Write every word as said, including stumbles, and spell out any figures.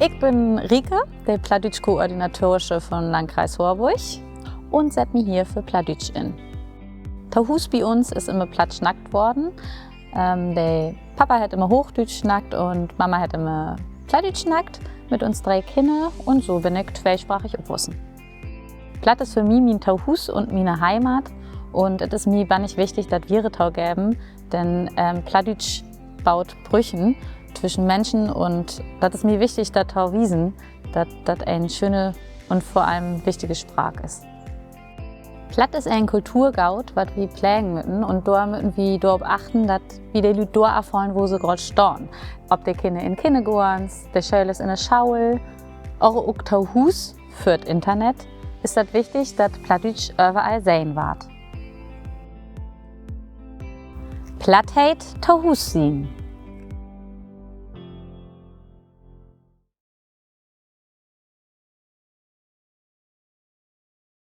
Ik bün Rieke, de Plattdüütsch-Koordinatorsche von Landkreis Horborg, un sett mi hier för Plattdüütsch in. To Huus bi uns is immer Platt snackt worrn. De Papa hett immer Hoochdüütsch snackt un Mama hett immer Plattdüütsch snackt mit uns dree Kinner, un so bün ik tweesprachig opwussen. Platt is för mi mien Tohuus un miene Heimat, un dat is mi bannig wichtig, dat wiedertogeven, denn Plattdüütsch baut Brücken twüschen Minschen, un dat is mi wichtig, dat to wiesen, dat dat en schöne un vör allem wichtige Spraak is. Platt is en Kulturgoot, wat wi plegen möten, un dor möten wi dorop achten, dat wi de Lüüd dor afhollen, wo se graad stahn. Op de Kinner in Kinnergoorns, de Schölers in de School oder ok to Huus vör't Internet is dat wichtig, dat Plattdüütsch överall sehn warrt. Platt heet to Huus sien.